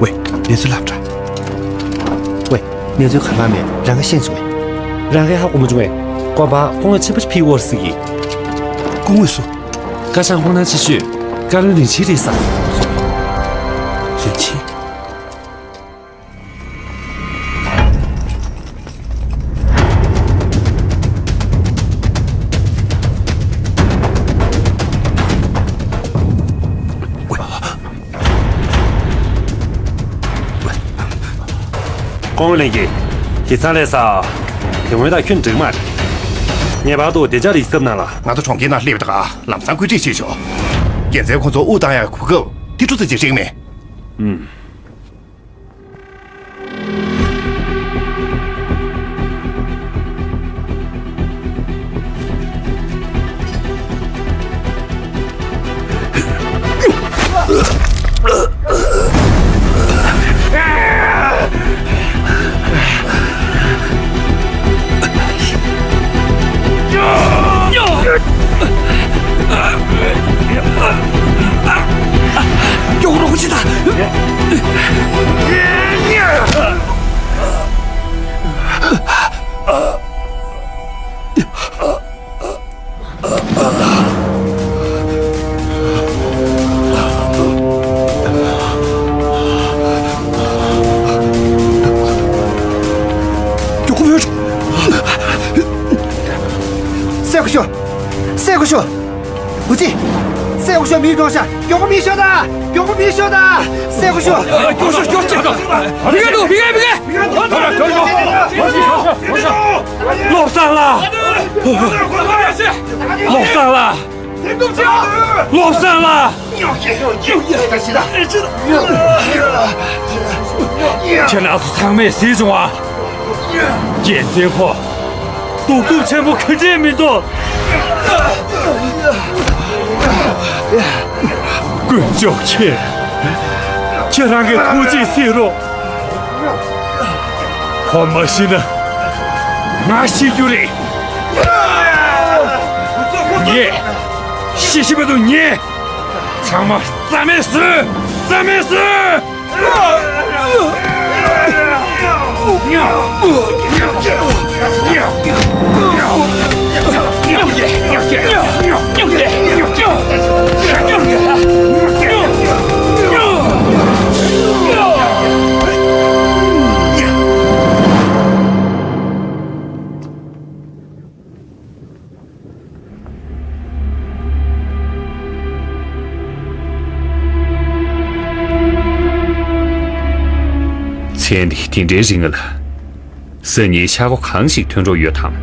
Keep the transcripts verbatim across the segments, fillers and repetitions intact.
ཝེ། གནས་ཚུལ་ལབ་དྲ། ཝེ། གནས་ཚུལ་ག་ལ་མེད། རང་ག་ཤེས་བྱུང་ངས། རང་ག་ཧ་གོ་མ་བྱུང་ངས། ཀོ་པ་ཁོང་ལ་ཆེན་པོ་ཕི་ཝར་སི་གི། སྐུ་ངོས་སུ། ཀ་ཤང་ཧོང་ན་ཆི་ཤུ། ཀ་ལོན་རིན་ཆེན་རེད་ས། རིན་ཆེན། ཀོང་ལེན་གྱིས། དེ་ཚང་ལས་ས། དེ་སྔོན་དང་ཁྱོད་འགྲིག་མ་རེད། ངེས་པར་དུ་དེ་ཅག་ལ་ཡིད་གཟབ་གནང་ལ། ང་ཚོ་གྲོང་ཁྱེར་ནང་སླེབས་དག་ལམ་སང་བཀོད་སྒྲིག་བྱེད་ཆོག་རྒྱལ་མཚན་ཁོ་ཚོ་དབུ་བཏང་ཡག་གོ་སྐབས་དེ་འཕྲོ་ཚོད་ཅིག་རིང་མེད། ཨུམ། མགྱོགས་པོ་ཕེབས། སེ་གོ་ཤོ། སེ་གོ་ཤོ། ཝུ་ཅི། སེ་གོ་ཤོ་མི་མགྱོགས་ཤ། མགྱོགས་པོ་མི་ཤོ་ད། མགྱོགས་པོ་མི་ཤོ་ད། སེ་གོ་ཤོ། མགྱོགས་ཤོ་མགྱོགས་ཤོ། མི་ག་འདུག་མི་ག་མི་ག་བློ་བཟང་ལགས། བློ་བཟང་ལགས། བློ་བཟང་ལགས། ཁྱེད་རྣམ་ཚོ་ཚང་མས་གཟིགས་བྱུང་ང་། རྒྱལ་མཚན་ཁོ་གདུག་རྩུབ་ཆེན་པོ་ག་འདྲས་མི་འདུག་དཀོན་མཆོག་མཁྱེན། ཁྱེད་རང་གི་ཐུགས་རྗེས་གཟིགས་རོགས། ཁོ་མ་ཤི་ན་ང་ཤི་རྒྱུ་རེད། ངས་ཤི་ཤི་མི་འདུག་ངས་ཚང་མ་རྩ་མེད་བཟོས། རྩ་མེད་བཟོས། མཚན་ནི་དེ་འདྲའི་རིང་ལ། སང་ཉིན་ཆག་སྒོ་གང་ཞིག་ཐོན་འགྲོ་ཡོད་དམ།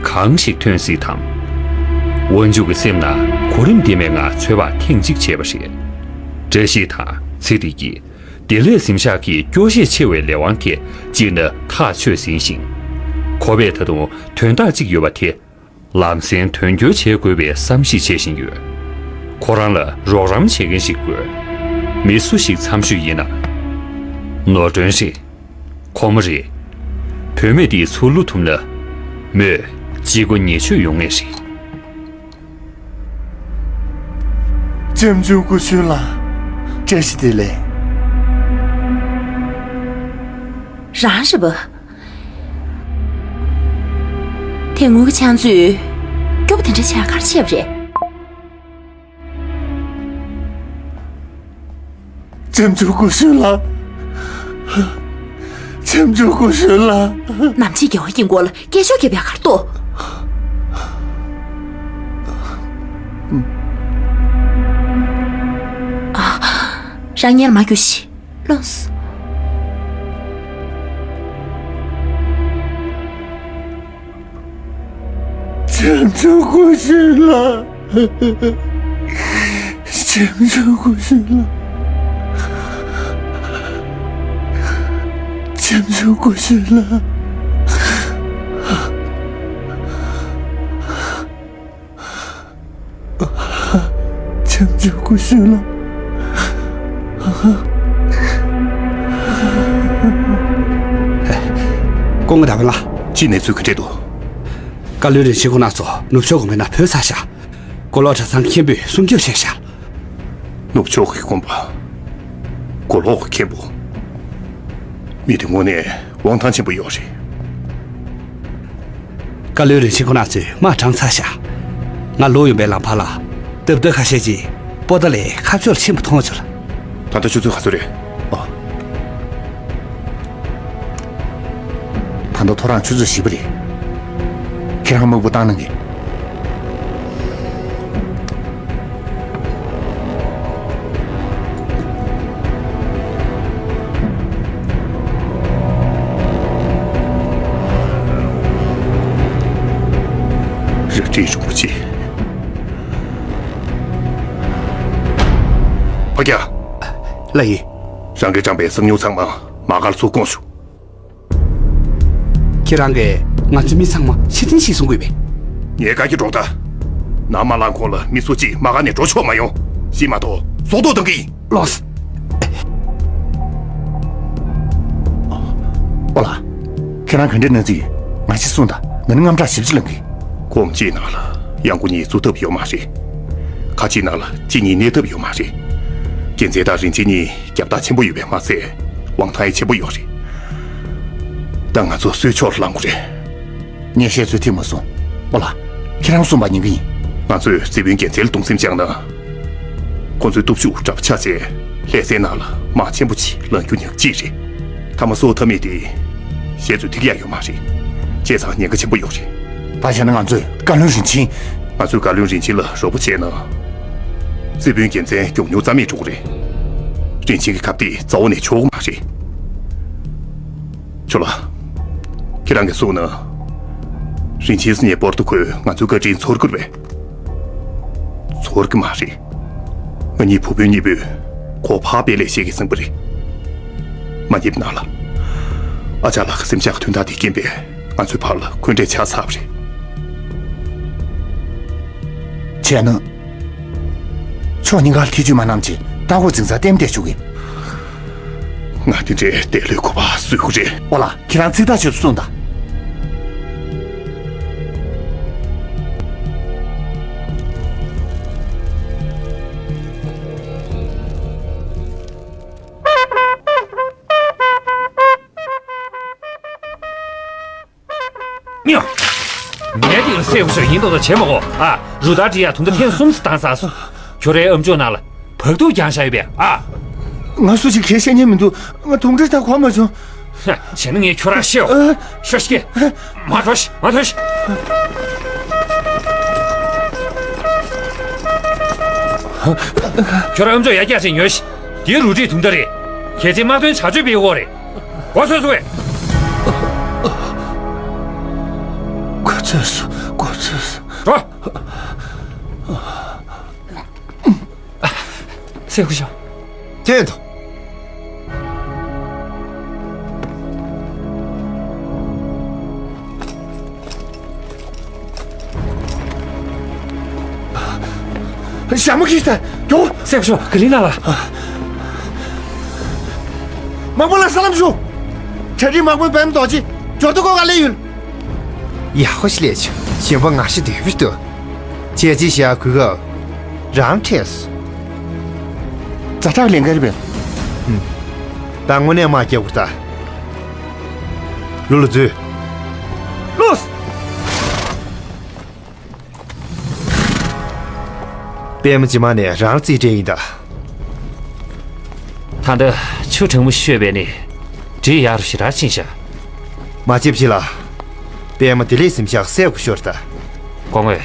གང་ཞིག་ཐོན་སྲིད་དམ། དབོན་ཕྱུག་གི་སེམས་ནང་གོ་རིམ་ལྡན་པའི་ངང་ཚོད་དཔག་ཐེངས་གཅིག་བྱས་པ་རེད། བཀྲ་ཤིས་དང་ཚེ་རིང་གིས། དེ་ལས་གཟིམ་ཤག་གི་སྐྱོ་ཤས་ཆེ་བའི་ལས་དབང་དེ་གཅིག་ན་ཐག་ཆོད་ཟིན་ཞིང་། ཁོ་པས་ད་དུང་དོན་དག་ཅིག་ཡོད་པ་དེ་ལམ་སེང་དོན་འཁྱོལ་བྱེད་དགོས་པའི་བསམ་གཞིག་བྱེད་བཞིན་ཡོད། ཁོ་རང་ལ་རོགས་རམ་བྱེད་མཁན་ཞིག་དགོས། མི་སུ་ཞིག་འཚམས་ཞུས་ཡིན་ན། ནོར་སྒྲོན་རེད། ཁོ་མོ་རེད། བུད་མེད་འདིའི་ཚུར་བླུག་ཐུབ་ན། མོས་གཅིག་པོ་ཉེས་ཆད་ཡོང་ངེས་རེད། ལྕམ་ཆུང་སྐུ་གཞོན་ལགས། བཀྲ་ཤིས་བདེ་ལེགས། རང་རེད་པ། དེ་སྔོན་གྱི་ཕྱག་མཛོད་སྐྱོ་པོ་དེ་འདྲ་བྱས་ག་རེ་བྱས་པ་རེད། ལྕམ་ཆུང་སྐུ་གཞོན་ལགས། ལྕམ་ཆུང་སྐུ་གཞོན་ལགས། ནམ་ཕྱེད་རྒྱལ་བ་ཡིན་སྐོར་ལ་སྐད་ཤོག་རྒྱབ་ཡག་ག་རེ་འདུག་ཨ། རང་ཉལ་མ་རྒྱུགས་ཤིག་ལོངས། ལྕམ་ཆུང་སྐུ་གཞོན་ལགས། ལྕམ་ཆུང་སྐུ་གཞོན་ལགས། ལྕམ་ཆུང་སྐུ་གཞོན་ལགས། ལྕམ་ཆུང་སྐུ་གཞོན་ལགས། སྐུ་ངོ་ཟླ་བ་ལགས། ཅི་གནས་ཚུལ་ག་འདྲས་འདུག་བཀའ་བློན་རིན་ཆེན་ཁོང་རྣམ་ཚོ་ནུབ་ཕྱོགས་དགོན་པའི་ནང་བོས་ཚར་ཤག་མགོ་ལོག་གྲྭ་ཚང་མཁན་པོས་སྲུང་སྐྱོབ་བྱས་ཤག་ནུབ་ཕྱོགས་ཀྱི་དགོན་པ། མགོ་ལོག་གི་མཁན་པོ། མི་དེ་དངོས་གནས་དབང་ཐང་ཆེན་པོ་ཡོད་རེད། བཀའ་བློན་རིན་ཆེན་ཁོང་རྣམ་ཚོས་དམག་དྲངས་ཚར་བཞག་ང་ལོག་ཡོང་པའི་ལམ་བར་ལ། སྟབས་བདེ་ཁ་ཤས་ཀྱིས་པོ་ཏཱ་ལའི་ཁ་ཕྱོགས་ལ་ཕྱིན་པ་མཐོང་བྱུང་། ད་ལྟ་ཆུ་ཚོད་ག་ཚོད་རེད། ཨོ། ད་ལྟ་ཐོ་རངས་ཆུ་ཚོད་བཞི་པ་རེད། ཁྱེད་རང་དམག་དཔུང་བཏང་གནང་གི། ར་སྤྲོད་རིན་པོ་ཆེ། ཕ་རྒྱ། ལགས་ཡིན། རང་གིས་དྲངས་པའི་གསང་ཉུལ་ཚང་མ་མ་གར་ཚུར་བསྐོངས་ཤོག་ཁྱེད་རང་གིས་ང་ཚོའི་མི་ཚང་མ་ཕྱིར་འཐེན་བྱེད་གསུང་གི་ཡོད་པས། ངས་བཀའ་རྒྱ་སྒྲོག་ད། ནམ་མ་ལངས་གོང་ལ་མི་སུ་གཅིག་མ་ག་ནས་འགྲོ་ཆོག་མ་ཡོང་། ཤི་མ་གཏོགས་སྲོག་ཐོག་བཏང་གི་ཡིན། ལགས་སོ། ཨོ་ལགས། ཁྱེད་རང་ག་འདྲའི་གནས་ཚུལ་ཡོད། ང་ཞིག་གསུངས་དང་། ང་ནི་དངངས་སྐྲག་ཞེ་པོ་ཅིག་ལངས་གི། ཁོངས་གཅིག་ནང་ལ་ཡང་སྒོ་གཉིས་བཙུགས་ཐབས་ཡོད་མ་རེད། ཁ་གཅིག་ནང་ལ་གཅིག་གཉིས་གནས་ཐབས་ཡོད་མ་རེད། རྒྱལ་མཚན་དང་རིན་ཆེན་གཉིས་རྒྱབ་ཐག་ཆེན་པོ་ཡོད་པས་མ་ཚད། དབང་ཐང་ཡང་ཆེན་པོ་ཡོད་རེད། ད་ང་ཚོ་སུའི་ཕྱོགས་ལ་ལངས་དགོས་རེད། ངས་བཤད་ཚོད་ཐིག་མ་སོང་། ཨོ་ལགས། ཁྱེད་རང་གསུངས་པ་ཉན་གི་ཡིན། ང་ཚོས་རྩིས་དཔོན་རྒྱལ་མཚན་ལ་གདུང་སེམས་བཅངས་ན། ཁོ་ཚོའི་སྟོབས་ཤུགས་འདྲ་པོ་ཆགས་རྗེས་ལྷ་སའི་ནང་ལ་དམག་ཆེན་པོ་ཅིག་ལངས་རྒྱུ་ཉག་གཅིག་རེད། མཐའ་མ་གསོ་ཐབས་མེད་དེ། བཤད་ཚོད་ཐིག་ཡང་ཡོད་མ་རེད། བྱས་ཙང་ཉེན་ཁ་ཆེན་པོ་ཡོད་རེད། ད་བྱས་ན་ང་ཚོས་བཀའ་བློན་རིན་ཆེན། ང་ཚོས་བཀའ་བློན་རིན་ཆེན་ལ་རོགས་པ་བྱས་ན། རྩིས་དཔོན་རྒྱལ་མཚན་མགྱོགས་མྱུར་རྩ་མེད་འགྲོ་གི་རེད། རིན་ཆེན་གྱི་ཁ་གཏད་རྩ་བ་ནས་ཆོག་གི་མ་རེད། ཆོག་ལགས། ཁྱེད་རང་གིས་གསུངས་ན། རིན་ཆེན་ཟེར་མཁན་པོ་ཏོ་ཁོས་ང་ཚོའི་བཀའ་དྲིན་ཚོར་གི་རེད་པས། ཚོར་གི་མ་རེད། ང་གཉིས་བུ་སྤུན་གཉིས་པོས་ཁོ་ཕར་དཔེ་ལེགས་བཤད་ཀྱི་ཟིན་པ་རེད། མ་ཉེས་པ་ན་ལ། ཨ་ཅག་ལགས་ཀྱི་སེམས་ཤུགས་མཐུན་ཐག་དེའི་རྐྱེན་པས་ང་ཚོའི་བར་ལ་འཁོན་འགྲས་ཆགས་ཚར་བ་རེད། བྱས་ན། ཕྱོགས་གཉིས་ཀར་ཐེ་བྱུས་མ་གནང་བྱས་ལྟ་སྐོར་འཛིན་གྲྭ་བསྟན་བསྡད་བཅུག་གི། ང་དེ་འདྲའི་བདེ་ལོས་གོ་བ་བཟོས་ཀྱི་རེད། ཨོ་ལགས། ཁྱེད་རང་ཚིག་ཐག་ཆོད་པོ་གསུངས་དང་། མྱོང་། ངས་འདི་ལ་སེ་གོ་ཤོར་ཡིན་མདོག་མདོག་བྱེད་མ་དགོས་ཨ། རུ་སྟར་འབྲི་ཡག་དུང་བརྡ་ཐེངས་གསུམ་ཙམ་བཏང་ཚར་སོང་། ཁྱོད་རའི་ཨམ་ཅོག་ནང་ལ་བག་ཐུག་བརྒྱངས་བཞག་ཡོད་པས་ཨ། ང་སུ་ཞིག་གས་བཤད་མཁན་མི་འདུག་ང་དུང་སྒྲ་དང་གོ་མ་བྱུང་། བྱས་ན་ངས་ཁྱོད་རང་ཤེས་འོ། ཨ། ཤོག་ཤིག་མ་འགྲོ་ཤིག་མ་འགྲོ་ཤིག་ཁྱོད་རང་ཨམ་ཅོག་ཡར་རྒྱག་ཅིག་ཉོན་ཤིག་འདི་རུ་སྒྲིག་དུང་བརྡ་རེད། གལ་ཆེ་དམག་དོན་བྱ་སྤྱོད་སྤེལ་དགོས་རེད། གོ་སོང་སོང་བས། གོ་ཚོད་སོང་། གོ་ཚོད་སོང་། འགྲོ། སེ་གོ་ཤོར། ཐོན་ཐོ། ཞྭ་མོ་ཁྱེར་ད་མགྱོགས། སེ་གོ་ཤོར་ག་ལི་ན་ལ། མང་པོ་ལ་ས་ལམ་ཞུ། གྲ་སྒྲིག་དམག་དཔོན་པད་མ་རྡོ་རྗེ་འབྱོར་ཐོ་གོ་ག་ལེ་ཡོད། ཡག་པོ་ཞིག་ལས་བྱུང་། གཞོན་པ་ངར་ཤ་དོད་པོ་ཞིག་འདུག་བྱས་རྗེས་བཞག་གོ་སྐབས་རང་འཕྲད་སོང་། ཛ་དྲག་ལན་ཁ་རེད་པས། ད་དངོས་གནས་དམག་རྒྱག་དགོས་ད། ལོ་ལ་འཛུལ། ལོས། པད་མ་རྗེས་མ་ནས་རང་རྩིས་སྤྲད་ཡིན་ད། ད་ལྟ་ཆུ་གྲང་མོ་ཤོད་པས་ནི་འདྲིས་ཡག་རུ་ཞེ་དྲག་ཕྱིན་ཤག་མ་ཆེབ་ཆེ་ལ། པད་མ་དེ་ལས་སེམས་ཤག་གསལ་པོ་ཤོར་ད། སྐུ་ངོ།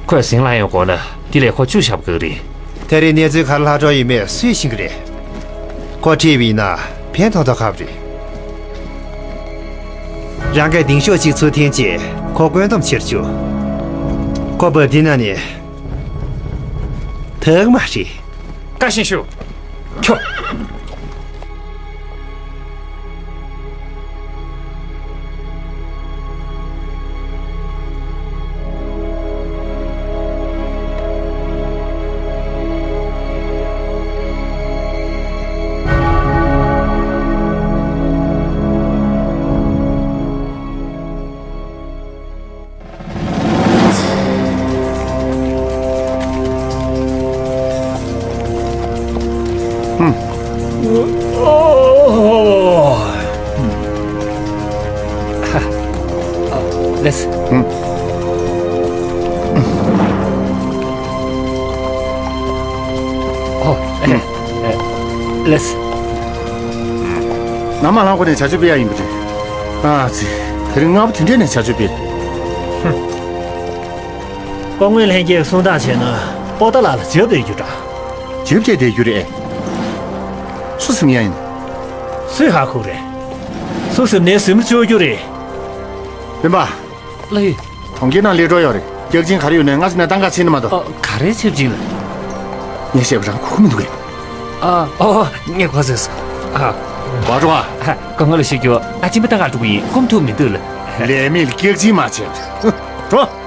ཁོས་ཟིང་ལ་ཡོང་དགོས་ན་དེ་ལས་ཁོ་བཅུ་ཞབས་ག་རེད། ད་རེས་གནས་ཚུལ་ག་རེ་ལྷག་འགྲོ་ཡོད་མེད་སུས་ཤེས་ཀྱི་རེད། ཁོ་ཁྲིད་པ་ཡིན་ན་ཕན་ཐོགས་མདོག་ཁ་པོ་རེད། རང་གིས་ལྡིང་ཤོག་གཅིག་ཚུར་འཐེན་བྱས་ཁོ་བཀོད་འདོམས་བྱེད་རྒྱུ། ཁོ་བབ་དེ་ན་ནས་ཐག་མ་རེད། བཀའ་བཞིན་ཞུ། ཁྱོ། ལགས་སོ། ཨུམ། ཨོ། ཨེ། ཨེ། ལགས་སོ། ནམ་མ་ལྷང་ཁོ་ནས་བྱ་སྤྱོད་སྤེལ་ཡ་ཡིན་པ་རེད། ཨ་ཙི། དེ་རིང་སྔ་པོ་དེ་འདྲས་ནས་བྱ་སྤྱོད་སྤེལ། སྐུ་ངོ་ལྷན་རྒྱས་གསུང་སྟངས་བྱས་ན་པོ་ཏཱ་ལ་ལ་འཇབ་བསྡད་རྒྱུ་འདྲ། འཇབ་བྱས་བསྡད་རྒྱུ་རེད། སུ་ཟིན་ཡ་ཡིན། སུས་ཧ་གོ་རེད། སུ་ཟིན་ནས་ཟིན་མི་བཅོ་རྒྱུ་རེད། སྤེན་པ། ལགས་ཡོད། གྲོང་ཁྱེར་ནང་སླེབས་འགྲོ་ཡོད་རེད། སྐྱག་ཅིང་ག་རེ་ཡོད་ནས་སྔ་ས་ནས་བཏང་ག་ཕྱིན་ནི་མ་གཏོགས། ཨ། ག་རེ་བྱེད་ཀྱིན་ལ། ངས་བཤད་པ་རང་གོ་གི་མི་འདུག་གས། ཨ། ཨོ། ངས་གོ་ཟེར་སོང་། ཨ། བ་རོ་ཨ། ཧ། སྐུ་ངོ་ལ་ཞུ་རྒྱུ། ཨ། སྤེན་པ་བཏང་ག་འགྲོ་གི་ཡིན། སྐུ་མདུན་མི་འདུག་ལ། ལས་མེད་ལ་སྐྱག་ཅིང་མ་བྱེད། འགྲོ།